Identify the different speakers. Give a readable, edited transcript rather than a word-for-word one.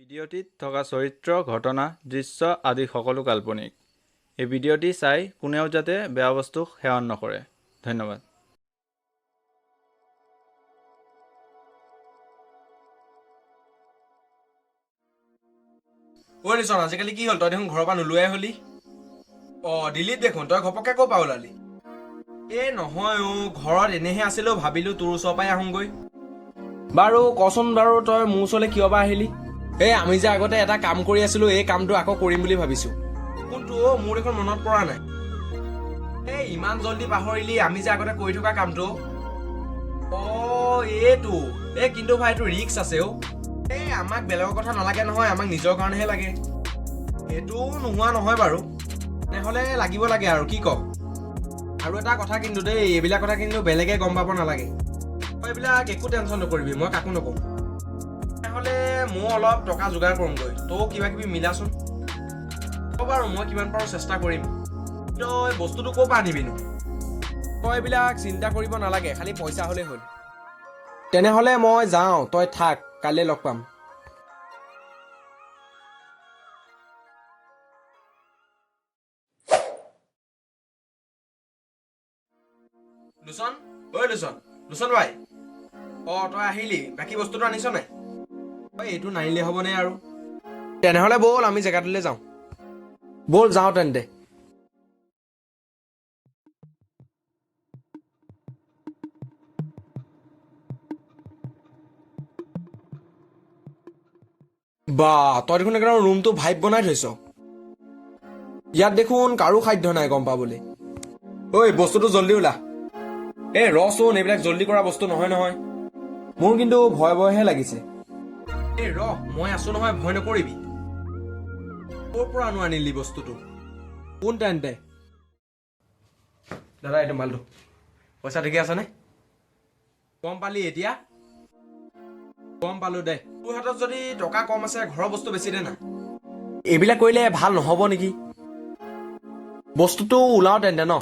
Speaker 1: ভিডিঅ'টিত থকা চৰিত্ৰ, ঘটনা, দৃশ্য আদি সকলো কাল্পনিক। এই ভিডিঅ'টি চাই কোনেও যাতে বেয়া বস্তু সেৱন নকৰে। ধন্যবাদ।
Speaker 2: ঐ লিচন, আজিকালি কি হ'ল? তই দেখোন ঘৰৰ পৰা নোলোৱাই হ'লি। অ দিল্লীত দেখোন তই ঘপককে ক'ৰ পৰা ওলালি? এই নহয় অ', ঘৰত এনেহে আছিলো, ভাবিলো তোৰ ওচৰৰ পৰাই আহোঁগৈ। বাৰু কচোন বাৰু, তই মোৰ ওচৰলৈ কিয় বা আহিলি? এই আমি যে আগতে এটা কাম কৰি আছিলো, এই কামটো আকৌ কৰিম বুলি ভাবিছো। কোনটো অ'? মোৰ দেখোন মনত পৰা নাই। এই ইমান জল্দি পাহৰিলি আমি যে আগতে কৰি থকা কামটো? অ এইটো, এই কিন্তু ভাই এইটো ৰিস্ক আছে অ'। এই আমাক বেলেগৰ কথা নালাগে নহয়, আমাক নিজৰ কাৰণেহে লাগে। সেইটো নোহোৱা নহয় বাৰু, তেনেহ'লে লাগিব লাগে আৰু কি ক। আৰু এটা কথা কিন্তু দেই, এইবিলাক কথা কিন্তু বেলেগে গম পাব নালাগে। তই এইবিলাক একো টেনশ্যন নকৰিবি, মই কাকো নকওঁ। তেনেহ'লে ময়ো অলপ টকা যোগাৰ কৰোঁগৈ, তয়ো কিবা কিবি মিলাচোন। হ'ব বাৰু, মই কিমান পাৰোঁ চেষ্টা কৰিম। তই বস্তুটো ক'ৰ পৰা আনিবিনো? তই এইবিলাক চিন্তা কৰিব নালাগে, খালি পইচা হ'লেই হ'ল। তেনেহ'লে মই যাওঁ, তই থাক, কাইলৈ লগ পাম। লোচন, ঐ লোচন, লোচন ভাই। অ তই আহিলি, বাকী বস্তুটো আনিছ নাই? ঐ এইটো নানিলে হ'বনে আৰু? তেনেহ'লে ব'ল আমি জেগাটোলৈ যাওঁ। ব'ল যাওঁ তেন্তে। বা তই দেখোন একদম ৰুমটো ভাইব বনাই থৈছ। ইয়াত দেখোন কাৰো সাধ্য নাই গম পাবলৈ। ঐ বস্তুটো জল্দি ওলা। এই ৰচোন, এইবিলাক জল্দি কৰা বস্তু নহয় নহয়। মোৰ কিন্তু ভয় ভয়হে লাগিছে। এই ৰ, মই আছো নহয়, ভয় নকৰিবি। ক'ৰ পৰা আনো আনিলি বস্তুটো? কোন তেন্তে? দাদা এইটো মালটো, পইচা ঠিকে আছেনে? গম পালি এতিয়া? গম পালো দে। তোৰ হাতত যদি টকা কম আছে, ঘৰৰ বস্তু বেছি দে না। এইবিলাক কৰিলে ভাল নহ'ব নেকি? বস্তুটো ওলাও তেন্তে ন?